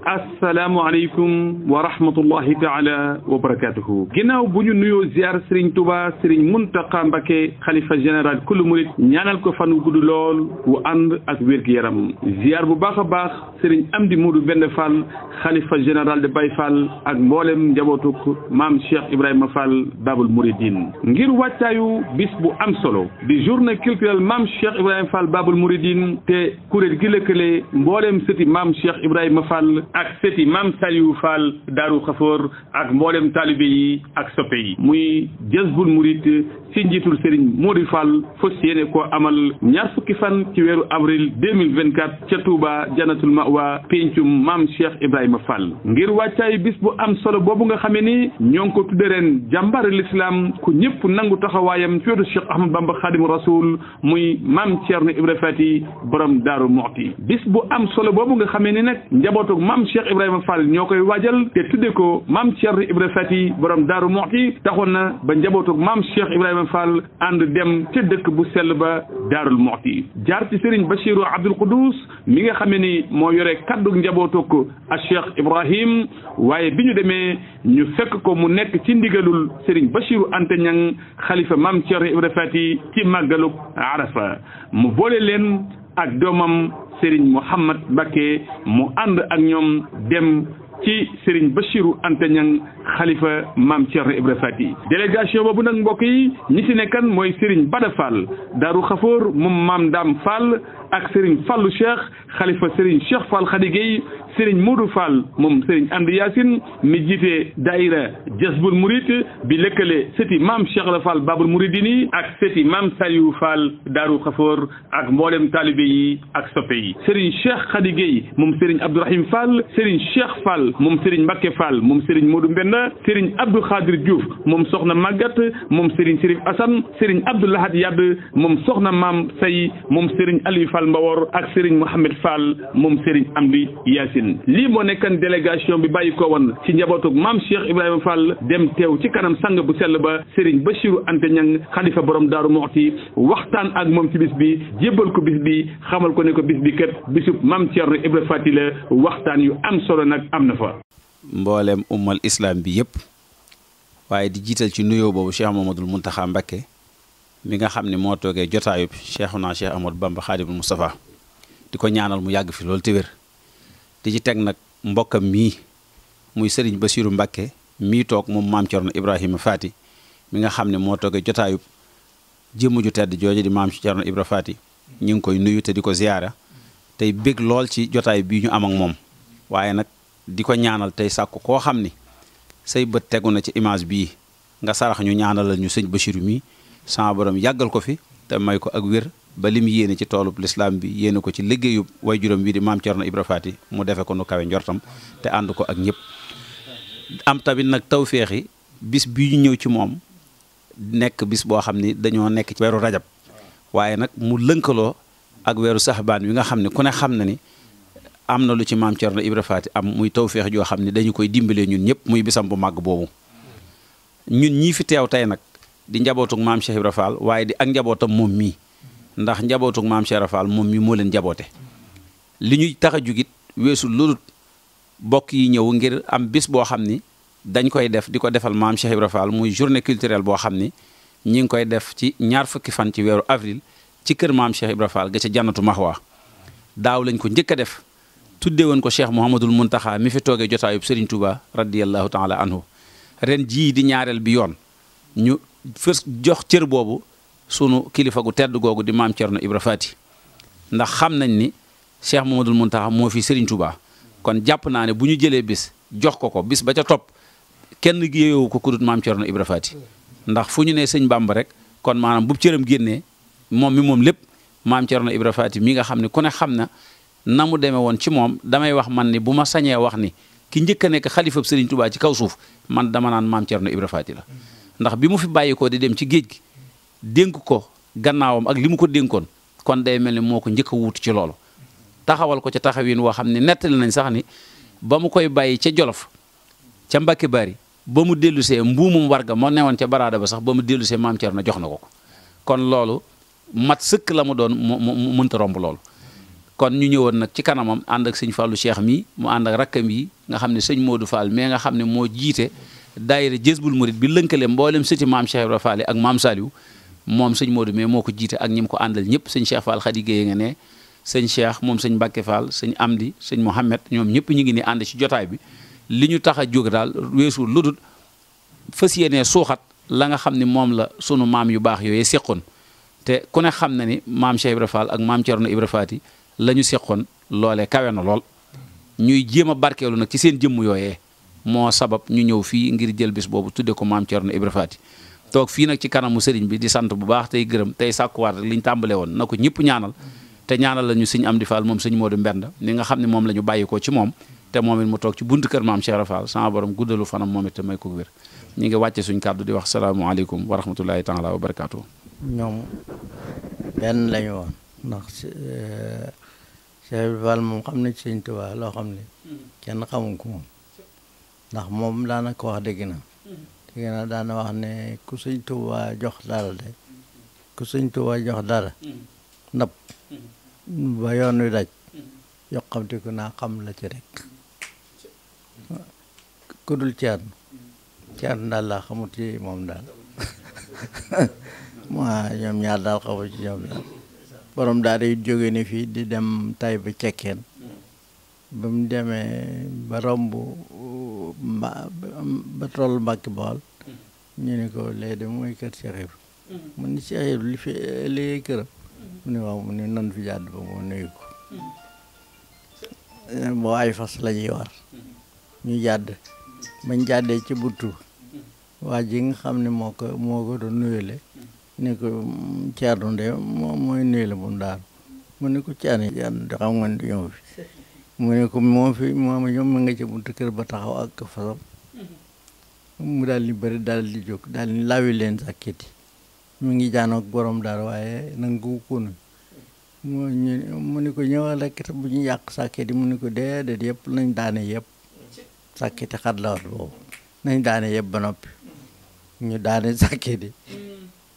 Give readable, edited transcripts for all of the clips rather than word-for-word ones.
asalaamaaleykum wa rahmatullahi taala wa barakatuhu ginnaaw bu ñu nuyoo ziar Serigne Touba Serigne Mountakha Mbacké xalifa général kullu murit ñaanal ko fan wu gudd lool wu ànd ak wér-gu-yaram ziar bu baax a baax Serigne Amdi Modou Bende Fall xalifa général de Baye Fall ak mboolem njabootuk maam Cheikh Ibrahima Fall Babul Mouridine ngir wàccaayu bis bu am solo di journée culturelle maam Cheikh Ibrahima Fall Babul Mouridine te kuréel gi lëkkale mboolem sëti maam Cheikh Ibrahima Fall ak sëti maam Saliou Fall Daaru Xafoor ak mboolem taalibe yi ak soppe yi muy Jazbul Murid ci njiitul Serigne Modou Fall fas yéene koo amal ñaar fukki fan ci weeru avril 2024 ca Touba Jannatul Ma'wa pencum maam Cheikh Ibrahima Fall ngir wàccaay bis bu am solo boobu nga xamee ni ñoo ngi ko tudde ren jàmbaar l'islam ku ñëpp nangu taxawaayam ci wetu Cheikh Ahmadou Bamba Khadimu Rasul muy maam Thierno Ibra Fati borom Daaru Muxti bis bu am solo boobu nga xamee ni nag njabootu maam Cheikh Ibrahima Fall ñoo koy waajal te tudde ko maam Thierno Ibra Fati borom Daaru Muxti taxoon na ba njabootu maam Cheikh Ibrahima Fall ànd dem ca dëkk bu sell ba Daarul Muxti jaar ci Serigne Bachirou Abdoul Quddus mi nga xamee ni moo yore kaddu njabootuk a Cheikh Ibrahim waaye bi ñu demee ñu fekk ko mu nekk ci ndigalul Serigne Bachirou Anta Niang xalifa maam Thierno Ibra Fati ci màggaluk Arafa mu boole leen ak doomam Serigne Mouhamad Mbacké mu ànd ak ñoom dem ci Serigne Bachirou Anta Niang xalifa maam Thierno Ibra Fati délégation boobu nag mbokk yi ñi ci nekkan mooy Serigne Bada Fall Daaru Xafoor moom maam Dam Fall ak Serigne Fallu Cheikh xalifa Serigne Cheikh Fall Khady Gueye Serigne Modou Fall moom Serigne Amdi Yaasin mi jiite daayira Jazbul Murid bi lëkkale sëti maam Cheikh la Fall Babul Mouridini ak sëti maam Saliou Fall Daaru Xafoor ak mboolem taalibe yi ak soppe yi Serigne Cheikh Khady Gueye moom Serigne Abdourahim Fall Serigne Cheikh Fall moom Serigne Mbacké Fall moom Serigne Modou Mbenda Serigne Abdou Khadir Diouf moom soxna Magat moom Serigne Sirif Assane Serigne Abdoulahad Yadd moom soxna maam Say moom Serigne Aliou Fall Mbawor ak Serigne Mohamed Fall moom Serigne Amdi Yaasin lii moo nekkan délégation bi bàyyi ko woon ci njabootug maam Cheikh Ibrahima Fall dem teew ci kanam sang bu sell ba Serigne Bachirou Anta Niang xalifa borom Daaru Muxti waxtaan ak moom ci bis bi jébbal ko bis bi xamal ko ne ko bis bi kat bisub maam Thierno Ibra Fati la waxtaan yu am solo nag am na fa. mboolem ummal islam bi yëpp waaye di jiital ci nuyoo boobu Cheikh Mamadou Mountakha Mbacké mi nga xam ne moo toogee jotaayub Cheikhuna Cheikh Ahmadou Bamba Khadimul Moustapha di ko ñaanal mu yàgg fi loolu te wér di ci teg nag mbokkam mii muy Serigne Bassirou Mbacké mii toog moom maam Thierno Ibrahima Fati mi nga xam ne moo toogee jotaayub jëmm ju tedd jooju di maam Thierno Ibra Fati ñu ngi koy nuyu te di ko ziyaara tey bég lool ci jotaay bii ñu am ak moom waaye nag di ko ñaanal tey sàkku koo xam ni say bët tegu na ci image bii nga sarax ñu ñaanalal ñu sëñ Bassirou mii sama borom yàggal ko fi te may ko ak wér ba lim yéene ci toolub lislaam bi yéene ko ci liggéeyub way juróom bii di maam Thierno Ibra Fati mu defe ko nu kawe njortam te ànd ko ak ñëpp am tamit nag tawféexi bis bii ñu ñëw ci moom nekk bis boo xam ni dañoo nekk ci weeru rajab waaye nag mu lënkaloo ak weeru saxbaan wi nga xam ne ku ne xam na ni am na lu ci maam Thierno Ibra Fati am muy tawféex joo xam ne dañu koy dimbalee ñun ñëpp muy bisam bu màgg boobu ñun ñii fi teew tey nag di njabootug maam Cheikh Ibra Fall waaye di ak njabootam moom mii ndax njabootug maam Cheikh Ibra Fall moom mii moo leen njaboote li ñuy tax a jugit weesu loolu bokk yi ñëw ngir am bis boo xam ni dañ koy def di ko defal maam Cheikh Ibra Fall muy journée culturelle boo xam ni ñi ngi koy def ci ñaar fukki fan ci weeru avril ci kër maam Cheikh Ibra Fall ga ca Jannatu Mahwa daaw lañ ko njëkk a def tuddee woon ko Cheikh Mouhamadul Mountakha mi fi toogee jotaayub Serigne Touba radiyallahu taala anhu ren jii di ñaareel bi yoon ñu fës jox cër boobu sunu kilifa gu tedd googu di maam Thierno Ibra Fati ndax xam nañ ni Cheikh Mouhamadul Mountakha moo fi Serigne Touba kon jàpp naa ne bu ñu jëlee bis jox ko bis ba ca topp kenn yeewu ko ku dut maam Thierno Ibra Fati ndax fu ñu nee sëñ Bamba rek kon maanaam bu cëram génnee moom mi moom lépp maam Thierno Ibra Fati mi nga xam ne ku ne xam na mu demee woon ci moom damay wax man ni bu ma sañee wax ni ki njëkk a nekk xalifab Serigne Touba ci kaw suuf man dama naan maam Thierno Ibra Fati la ndax bi mu fi bàyyi ko di dem ci géej gi dénk ko gannaawam ak li mu ko dénkoon kon day mel ni moo ko njëkk a wuutu ci loolu taxawal ko ca taxawin woo xam ne nettali nañ sax ni ba mu koy bàyyi ca Jolof ca Mbacke Bari ba mu dellusee mbuumum warga moo newoon ca baraada ba sax ba mu dellusee maam Thierno jox na ko kon loolu mat sëkk la mu doon mu mënta romb loolu kon ñu ñëwoon nag ci kanamam ànd ak sëñ Fallou Cheikh mi mu ànd ak rakkam yi nga xam ne sëñ Modou Fall mais nga xam ne moo jiite daayira Jazbul Murid bi lënkale mboolem sëti maam Cheikh Ibra Fall ak maam Saliou moom sëñ Modou mais moo ko jiite ak ñi mu ko àndal ñëpp sëñ Cheikh Fall Khady Guèye nga ne sëñ Cheikh moom sëñ Mbacke Fall sëñ Amdi sëñ Mohamed ñoom ñëpp ñu ngi ni ànd ci jotaay bi li ñu tax a jóg daal weesu ludul fas yéenee suuxat la nga xam ne moom la sunu maam yu baax yooyu seqoon te ku ne xam na ni maam Cheikh Ibra Fall ak maam Thierno Ibra Faty la ñu seqoon loolee kawe na lool ñuy jéem a barkeelu nag ci seen jëmm yooyee moo sabab ñu ñëw fii ngir jël bis boobu tudde ko maam Thierno Ibra Faty toog fii nag ci kanamu sëriñ bi di sant bu baax tey gërëm tey sàkkuwaat rek li ñu tàmbale woon na ko ñëpp ñaanal te ñaanal la ñu sëñ Amdi Fall moom sëñ Modou Mbenda ni nga xam ne moom la ñu bàyyi ko ci moom te moom it mu toog ci buntu kër maam Cheikh Ibra Fall sama borom guddalu fanam moom it te may ko wér ñu ngi wàcce suñ kàddu di wax salaamualeykum wa rahmatullahi taala wa barakaatu. ñoom benn lañu woon ndax Cheikh Ibra Fall moom xam na ci sëñ Tuubaa loo xam ne kenn xamul ko moom ndax moom daanaka wax dëgg na daana wax ne ku sëñ Tuubaa jox dara de ku sëñ Tuubaa jox dara ndab ba yoon wi daj yoqamte ku naa xam la ci rek ku dul Ceerno daal laa xamut ci moom daal waa ñoom ñaar daal xamut ci ñoom daal borom daal di jóge ni fii di dem tay ba cekkeen ba mu demee ba romb ba toll Mbàkke Bawol ñu ne ko léegi de mooy kër Cheikh Ibra mu ni Cheikh Ibra li fi liggéey këram mu ne waaw mu ne nan fi jàdd ba moo nuyu ko boo ay fas la ñuy war ñu jàdd bañ jàddee ci buntu waa ji nga xam ne moo ko doon nuyule ne ko Ceerno de mooy nuyule moom daal mu ne ko Ceerno de xam nga ne ñëw fi mu ne ko moom mu nga ci buntu kër ba taxaw ak fasam mu daal di bëri daal di jóg daal di lawi leen sàkket yi mu ngi jaanoog borom daal waaye nangu ko nu mu ne ko ñëwal rek bu ñu yàq sàkket yi mu ne ko déedéet yëpp nañ daane yëpp sàkket yi xat la wat boobu nañ daane yëpp ba noppi ñu daane sàkket yi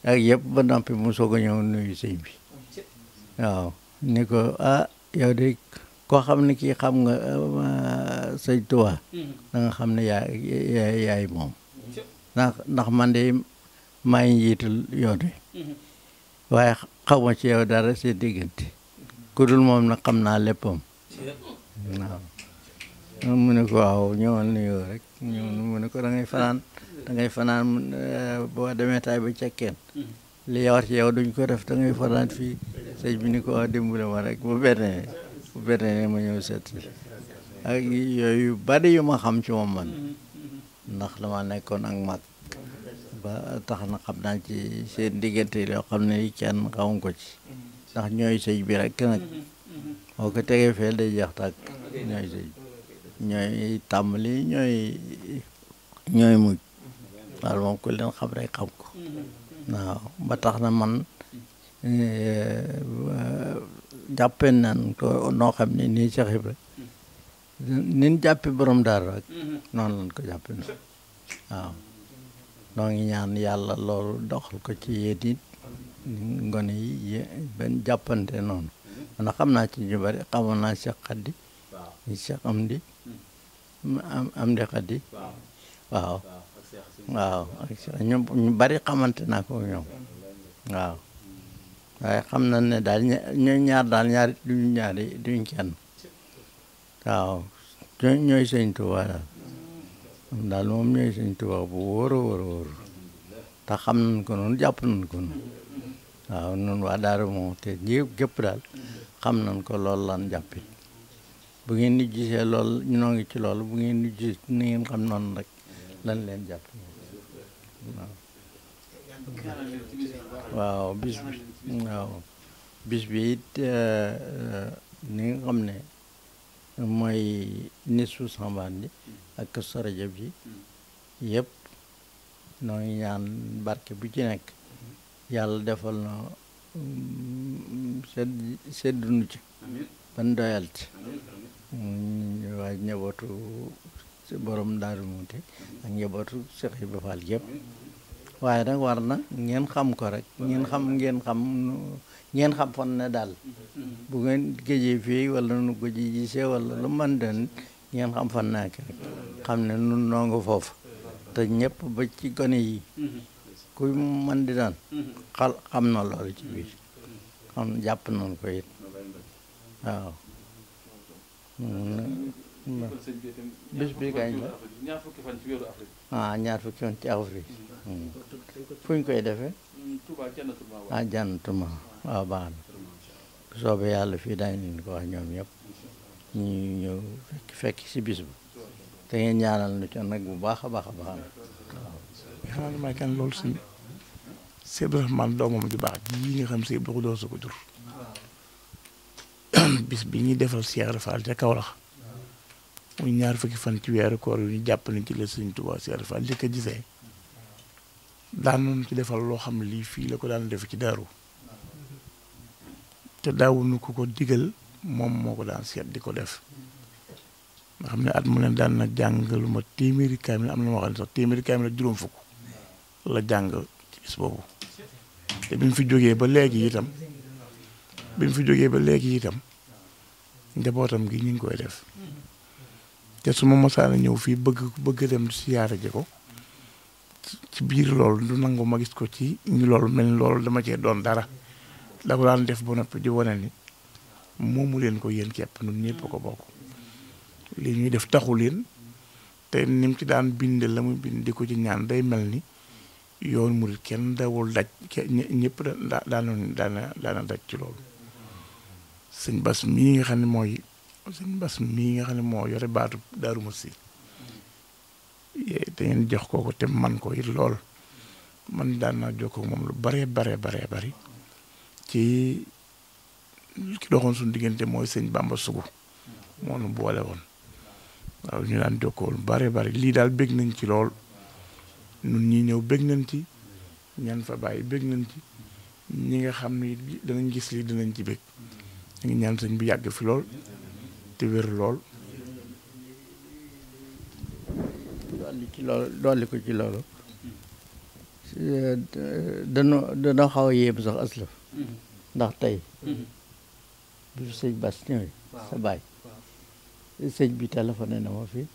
ak yëpp ba noppi mu soog a ñëw nuyu sëñ bi waaw ni ko yow de koo xam ne kii xam nga sëñ Tuubaa da nga xam ne yaay moom ndax man de maay njiitul yoon wi waaye xaw ma ci yow dara seen diggante ku dul moom nag xam naa léppam waaw mu ne ko waaw ñëwal nuyoo rek mu ne ko da ngay fanaan boo demee tay ba cekkeen li war ci yow duñ ko def da ngay fanaan fii sëñ bi ni ko wax dimbale ma rek bu benee ma ñëw seet ak yooyu bari yu ma xam ci moom man ndax dama nekkoon ak mag ba tax na xam naa ci seen diggante yoo xam ne kenn xamu ko ci ndax ñooy sëñ bi rek nag boo ko tegee fee day jeex tàkk ñooy sëñ ñooy tàmbali ñooy mujj waaw moom ku leen xam rek xam ko waaw ba tax na man jàppee naan ko noo xam ne nii Cheikh Ibra nin jàppe borom daara rek noonu lañ ko jàppe na waaw noo ngi ñaan yàlla loolu doxal ko ci yéen it ngone yi benn jàppante noonu man xam naa ci ñu bari xamoon naa Cheikh Khady Cheikh Amdi Khady waaw ak ñu bari xamante naa ko ñoom waaw waaye xam na ne daal ñaar daal duñ kenn waaw ñooy sëñ Tuubaa daal moom ñooy sëñ Tuubaa bu wóor a wóor te xam nañ ko noonu jàpp nañ ko noonu waaw noonu waa Daaru moom te gépp daal xam nañ ko loolu lan jàppit bu ngeen di gisee loolu ñoo ngi ci loolu bu ngeen di gis ni ngeen xam noonu rek lan leen jàpp waaw bis bi it ni nga xam ne mooy nisfu Sàmbaan ji ak Kazu Rajab ji yëpp noo ngi ñaan barke bu ci nekk yàlla defal na seddunu ci ban doyal ci waa njabootu borom Daaru Muxti ak njabootu Cheikh Ibra Fall yëpp waaye nag war na ngeen xam ko rek ngeen xam ngeen xam fan ne daal bu ngeen géejee fii wala nu ko ji gisee wala lu man den ngeen xam fan nekk rek xam ne nun noo nga foofu te ñëpp ba ci gone yi kuy man di daan xam na loolu ci biir xam jàpp nañ ko it waaw bis bi kañ la ñaar fukki fan ci weeru avril. ñaar fukki fan ci avril fu ñu koy defee Touba Jannatul Mahwa. Jannatul Mahwa waaw baax na bu soobee yàlla fii daañu leen ko wax ñoom ñëpp ñu ñëw fekk si bis bi te ngeen ñaanal nu ci nag bu baax a baax a baax waaw xanaa ne may kan loolu si Sëñ Abdou Rahmane doomam ju baax ji nga xam si Abdou Khoudoss ko jur bis bi ñuy defal Cheikh Rafal ca Kaolack muy ñaar fukki fan ci weeru koor yu ñu jàpp ni ci la Sëñ Tuubaa Cheikh Rafal njëkk a gisee daan nañu ci defal loo xam ne lii fii la ko daan def ci daaru te daawuñu ko digal moom moo ko daan seet di ko def nga xam ne at mu ne daan na jàng lu ma téeméeri kaamil am na ma xam ne sax téeméeri kaamil ak juróom fukk la jàng ci bis boobu te bi mu fi jógee ba léegi itam njabootam gi ñu ngi koy def te su ma mosaana ñëw fii bëgg dem siyaare ji ko ci biir loolu du nangu ma gis ko ci ñu loolu mel ni loolu dama cee doon dara da ko daan def ba noppi di wane ni moomu leen ko yéen képp ñun ñëpp ko bokk li ñuy def taxu leen te ni mu ci daan binde la muy bind di ko ci ñaan day mel ni yoon murit kenn dawul daj ñëpp daana daj ci loolu sëñ Bass mii nga xam ne moo yore baatu Daaru Muxti te ngeen jox ko te man ko it lool man daan naa jokkoo moom lu bare bari ci ki doxoon suñu diggante mooy sëñ Bamba Sugu moo nu boole woon waaw ñu daan jokkoo lu bare lii daal bég nañ ci lool nun ñi ñëw bég nañ ci ñan fa bàyyi bég nañ ci ñi nga xam ni danañ gis lii dinañ ci bég ñu ngi ñaan sëñ bi yàgg fi lool te wér lool dolli ko ci loolu dana xaw a yéem sax aslaf ndax tey bu sëñ Bass ñëwee sa baay sëñ bi téléphoné na ma fii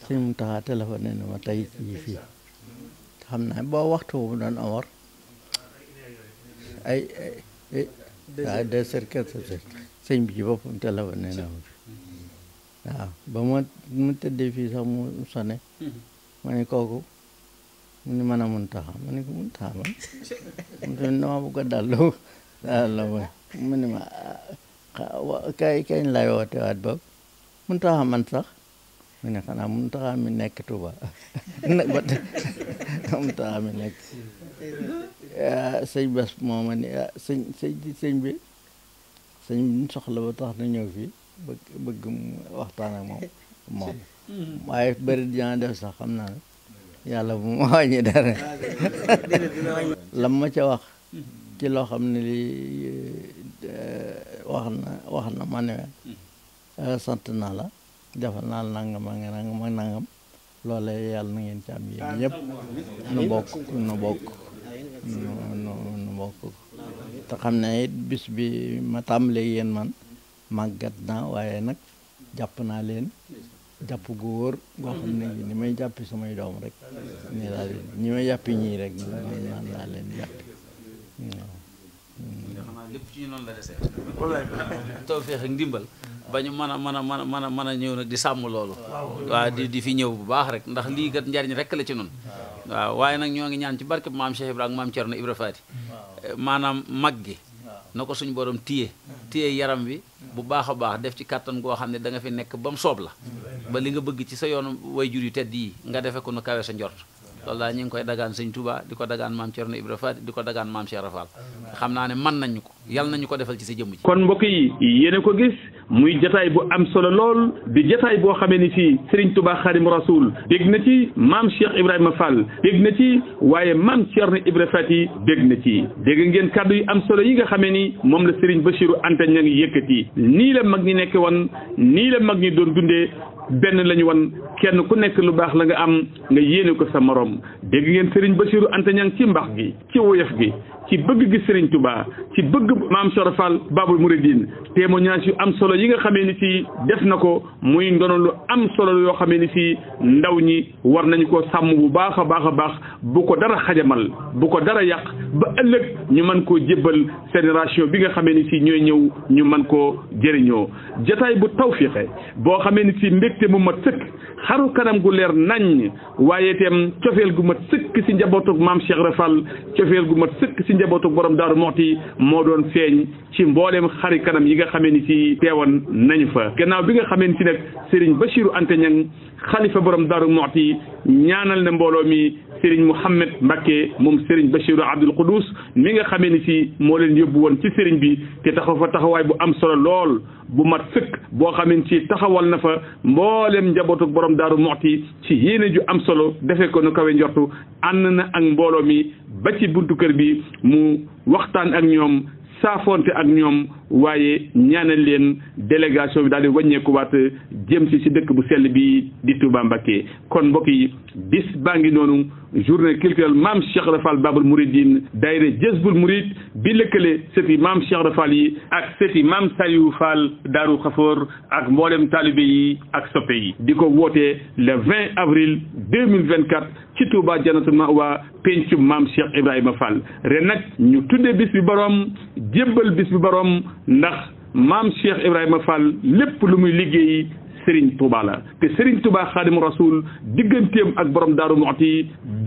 sëñ Mountakha téléphoné na ma tey ci fii xam naa boo waxtu bu doon amor ay 2h15 sëñ bi ci boppam téléphoné na ma fi waaw ba mu tëddee fii sax mu sone ma ne kooku mu ni mën a Mountakha ma ne ko Mountakha man dama bëgg a dallu daal la mooy mu ne ma kañ lay woote waat boobu Mountakha man sax mu ne xanaa Mountakha mi nekk Touba Mountakha mi nekk sëñ Bass moo ma ne sëñ bi soxla ba tax na ñëw fii bëgg waxtaan ak moom waaye bëri dina def sax xam naa ne yàlla bu ma wàññi dara lam ma ca wax ci loo xam ne lii wax na ma ne sant naa la defal naa la nangam ak nangam loola yàlla na ngeen ci am yéen ñëpp nu bokk te xam ne it bis bi ma tàmbalee yéen man màggat naa waaye nag jàpp naa leen jàpp gu wóor goo xam ne ni may jàppi samay doom rek ni laa leen ñi may jàppi ñii rek ñaan laa leen jàppi lépp ci ñu noonu la desee tawfeex ak ndimbal ba ñu mën a ñëw nag di sàmm loolu waaw di fi ñëw bu baax rek ndax lii kat njariñ rek la ci noonu waaw waaye nag ñoo ngi ñaan ci barke maam Cheikh Ibrahima maam Thierno Ibra Faty maanaam mag gi na ko suñu borom téye yaram wi bu baax a baax def ci kàttan goo xam ne da nga fi nekk ba mu soob la ba li nga bëgg ci sa yoonu wayjur yu tedd yi nga defe ko nu kawe sa njort loolu daal ñu ngi koy dagaan sëñ Touba di ko dagaan maam Thierno Ibra Faty di ko dagaan maam Cheikh Rafal xam naa ne mën nañu ko yàlla nañu ko defal ci sa jëmm ji. kon mbokk yi yéen a ko gis muy jataay bu am solo lool di jataay boo xamee ni fii Serigne Touba Khadim Rasoul dégg na ci maam Cheikh Ibrahima Fall dégg na ci waaye maam Thierno Ibra Faty dégg na ci dégg ngeen kàddu yu am solo yi nga xamee ni moom la Serigne Bassirou Anta Niang yëkkati nii la mag ñi nekk woon nii la mag ñi doon dundee benn lañu wan kenn ku nekk lu baax la nga am nga yéene ko sa morom dégg ngeen Serigne Bassirou Anta Niang ci mbax gi ci woyof gi ci bëgg gi Serigne Touba ci bëgg maam Cheikh Fall Babul Mouridine témoignage yu am solo yi nga xamee ni si def na ko muy ndono lu am solo yoo xamee ni si ndaw ñi war nañu ko sàmm bu baax a baax a baax bu ko dara xajamal bu ko dara yàq ba ëllëg ñu mën koo jébbal génération bi nga xamee ni si ñooy ñëw ñu mën koo jëriñoo jataay bu tawfiixe boo xamee ni si mbégte mu mat sëkk xaru kanam gu leer naññ waaye itam cofeel gu mat sëkk si njabootug maam Cheikh Rafal cofeel gu mat sëkk si njabootug borom Daaru Muxti moo doon feeñ ci mbooleem xari kanam yi nga xamee ni si teewoon nañu fa gannaaw bi nga xamee ni si nag Serigne Bachirou Anta Niang xalifa borom Daaru Muxti ñaanal na mbooloo mi Serigne Mouhamed Mbacké moom Serigne Bachirou Abdoul Khoudous mi nga xamee ni si moo leen yóbbu woon ci Serigne bi te taxaw fa taxawaay bu am solo lool bu mat sëkk boo xamee ni si taxawal na fa mboolem njabootu borom Daaru Muxti ci yéene ju am solo defee ko nu kawe njortu ànd na ak mbooloo mi ba ci buntu kër bi mu waxtaan ak ñoom saafonte ak ñoom waaye ñaanal leen délégation bi daal di wàññeekuwaat jëm si dëkk bu sell bi di Touba Mbacké kon mbokk yi bis baa ngi noonu journée culturelle maam Cheikh Rafal Babul Mouridine daayira Jazbul Murid bi lëkkale sëti maam Cheikh Rafal yi ak sëti maam Saliou Fall Daaru Xafoor ak mboolem taalibe yi ak soppe yi di ko wootee le 20 avril 2024 ci Touba Jannatul Ma'wa pencum maam Cheikh Ibrahima Fall ren nag ñu tuddee bis bi borom jébbal bis bi borom ndax maam Cheikh Ibrahima Fall lépp lu muy liggéey Serigne Touba la te Serigne Touba Xaadimu Rasuul digganteem ak borom Daaru Muxti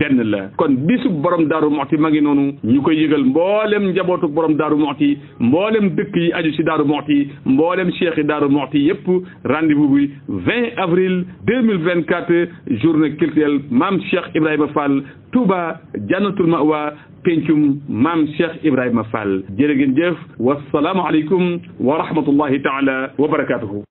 benn la kon bisu borom Daaru Muxti ma ngi noonu ñu koy yëgal mboolem njabootu borom Daaru Muxti mboolem dëkk yi aju ci Daaru Muxti mboolem cheikh yi Daaru Muxti yépp rendez-vous bi 20 avril 2024 journée culturelle maam Cheikh Ibrahima Fall Touba Jannatul Ma'wa pencum maam Cheikh Ibrahima Fall jërë ngeen jëf wasalaamu aleykum wa rahmatullahi taala wa barakatuhu